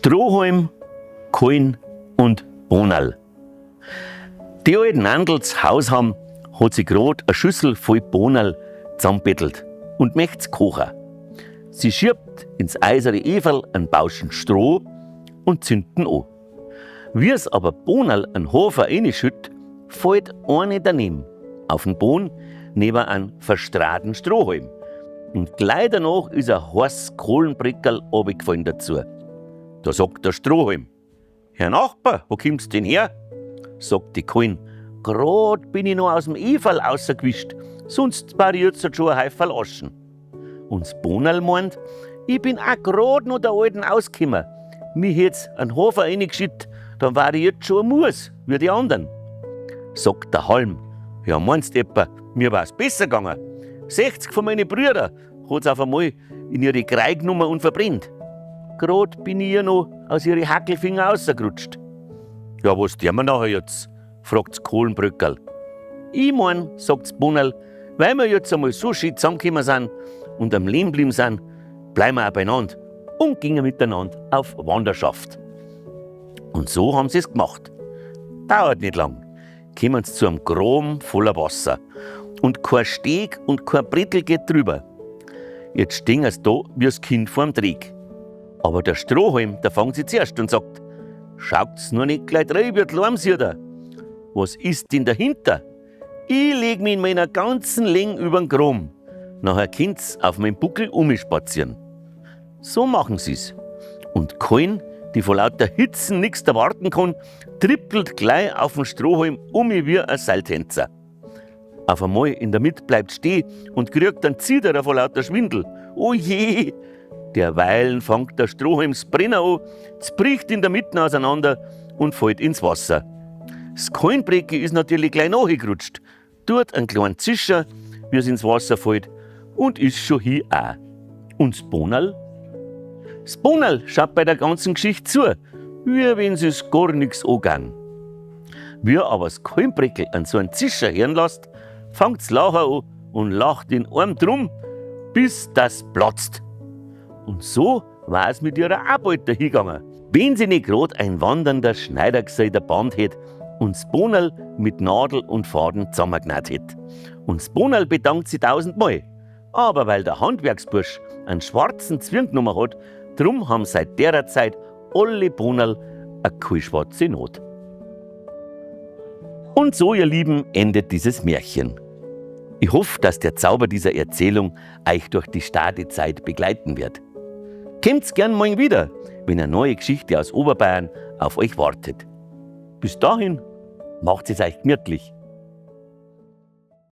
Strohhalm, Kohlen und Bohnerl. Die alten Nandls Hausham hat sich grad a Schüssel voll Bohnerl zusammenbettelt und möcht's kochen. Sie schiebt ins eiserne Eferl einen Bauschen Stroh und zündet ihn an. Wie's aber Bohnerl an Hofer reinschütt, fällt eine daneben auf den Boden neben einem verstrahten Strohhalm. Und gleich danach ist ein heißes Kohlenbreckerl runtergefallen dazu. Da sagt der Strohhalm: Herr Nachbar, wo kommst denn her? Sagt die Kohlen: Grad bin ich noch aus dem Eferl rausgewischt, sonst war ich jetzt schon ein Häuferl Aschen. Und das Bohnerl meint: Ich bin auch grad noch der Alten ausgekommen. Mich hätt's einen Hofer reingeschickt, dann war ich jetzt schon ein Mus, wie die anderen. Sagt der Halm: Ja, meinst etwa, mir war's besser gegangen? 60 von meinen Brüdern hat's auf einmal in ihre Krei genommen und verbrennt. Grad bin ich ja noch aus ihre Hackelfinger rausgerutscht. Ja, was tun wir nachher jetzt? Fragt's Kohlenbröckerl. Ich mein, sagt's Bohnerl, weil wir jetzt einmal so schön zusammengekommen sind und am Leben geblieben sind, bleiben wir auch beieinander und gingen miteinander auf Wanderschaft. Und so haben sie's gemacht. Dauert nicht lang, kommen sie zu einem Graben voller Wasser. Und kein Steg und kein Brettel geht drüber. Jetzt stehen sie da wie das Kind vorm Dreck. Aber der Strohhalm, der fängt sie zuerst und sagt: Schaut's nur nicht gleich rein, wie die. Was ist denn dahinter? Ich leg mich in meiner ganzen Länge übern Graben. Nachher könnt's auf meinem Buckel umspazieren. So machen sie's. Und kein, die vor lauter Hitzen nix erwarten kann, trippelt gleich auf den Strohhalm um wie ein Seiltänzer. Auf einmal in der Mitte bleibt stehen und kriegt dann Ziederer vor lauter Schwindel. Oh je! Derweilen fängt der Strohhalm Brenner an, bricht in der Mitte auseinander und fällt ins Wasser. Das Kohlenbrecke ist natürlich gleich nachgerutscht, tut einen kleinen Zischer, wie es ins Wasser fällt, und ist schon hier auch. Und das Bohnerl? Das Bohnerl schaut bei der ganzen Geschichte zu, wie wenn es gar nix angegangen. Wie aber das Kohlenbreckel an so einen Zischer hören lässt, fängt's Lachen an und lacht in einem drum, bis das platzt. Und so war es mit ihrer Arbeit dahingegangen. Wenn sie nicht grad ein wandernder Schneidergesell der Band hätt und das Bohnerl mit Nadel und Faden zusammengenäht hätt. Und das Bohnerl bedankt sie tausendmal. Aber weil der Handwerksbursch einen schwarzen Zwirn genommen hat, drum haben seit derer Zeit alle Bohnerl a schwarze Not. Und so, ihr Lieben, endet dieses Märchen. Ich hoffe, dass der Zauber dieser Erzählung euch durch die Stadezeit begleiten wird. Kommt's gern morgen wieder, wenn eine neue Geschichte aus Oberbayern auf euch wartet. Bis dahin, macht es euch gemütlich.